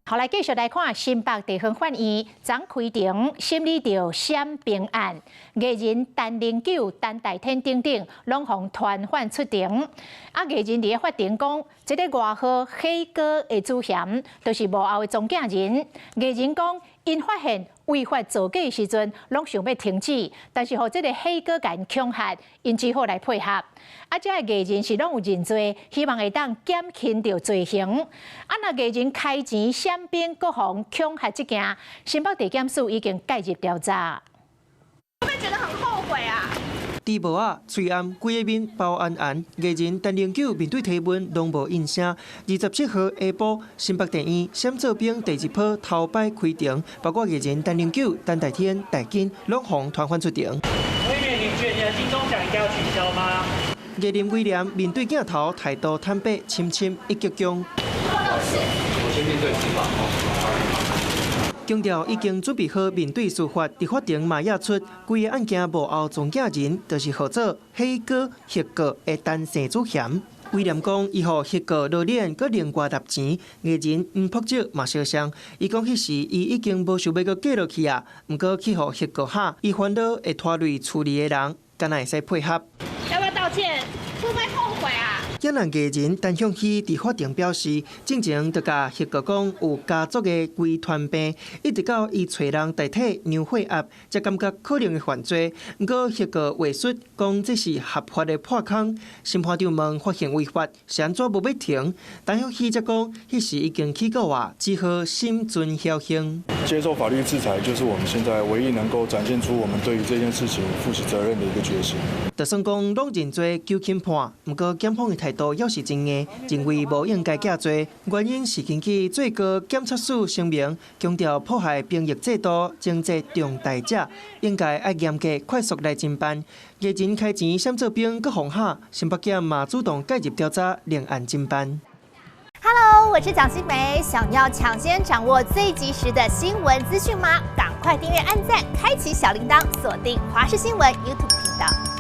好，來繼續來看新北地方法院昨開庭審理著閃兵案，藝人陳零九、陳大天等等，攏予傳喚出庭。啊，藝人佇咧法庭講，這个外號黑哥的祖賢，就是幕後的中間人。藝人講，𪜶發現違法造假的時陣，攏想欲停止，但是予這个黑哥共𪜶恐嚇，𪜶只好來配合。啊，這个藝人是攏有認罪，希望會當減輕著罪刑。啊，若藝人開錢閃兵，閣予恐嚇這件，新北地檢署已經介入調查。會不會覺得很後悔啊？除帽仔、喙罨、規个面包嚴嚴，藝人陳零九面對提問攏無應聲。27號下晡，新北地院閃做兵第二波頭擺開庭，包括藝人陳零九、陳大天、大金，攏予傳喚出庭。威廉，你覺得你的金鐘獎應該要取消嗎？藝人威廉面對鏡頭態度坦白，深深一鞠躬。我先面對司法。強調已經準備好面對司法，佇法庭嘛指出，規个案件幕後中間人，就是號做黑哥黑哥的陳姓祖賢。威廉講，伊予黑哥羅鏈閣另外納錢，藝人黃朴哲嘛相像。伊講彼時伊已經無想欲閣過落去啊，毋過去予黑哥嚇，伊煩惱會拖累厝裡的人，敢若會使配合。要不要道歉？會不會後悔啊？越南藝人陳向希佇法庭表示，進前就共黑哥講有家族的遺傳病，一直到伊揣人代替量血壓，才感覺可能會犯罪。毋過黑哥話術講這是合法的破空，審判長問發現違法是按怎無欲停？陳向希則講，彼時已經起告啊，只好心存僥倖。接受法律制裁，就是我們現在唯一能夠展現出我們對於這件事情負起責任的一個決心。就算講攏認罪求輕判，毋過檢方的態度猶是真硬，認為無應該減罪。原因是根據最高檢察署聲明，強調迫害兵役制度情節重大者，應該愛嚴格快速來偵辦。藝人開錢閃做兵閣予嚇，新北檢嘛主動介入調查，另案偵辦。 Hello，我是蔣新梅，想要搶先掌握最及時的新聞資訊嗎？趕快訂閱、按讚、開啟小鈴鐺，鎖定華視新聞 YouTube 頻道。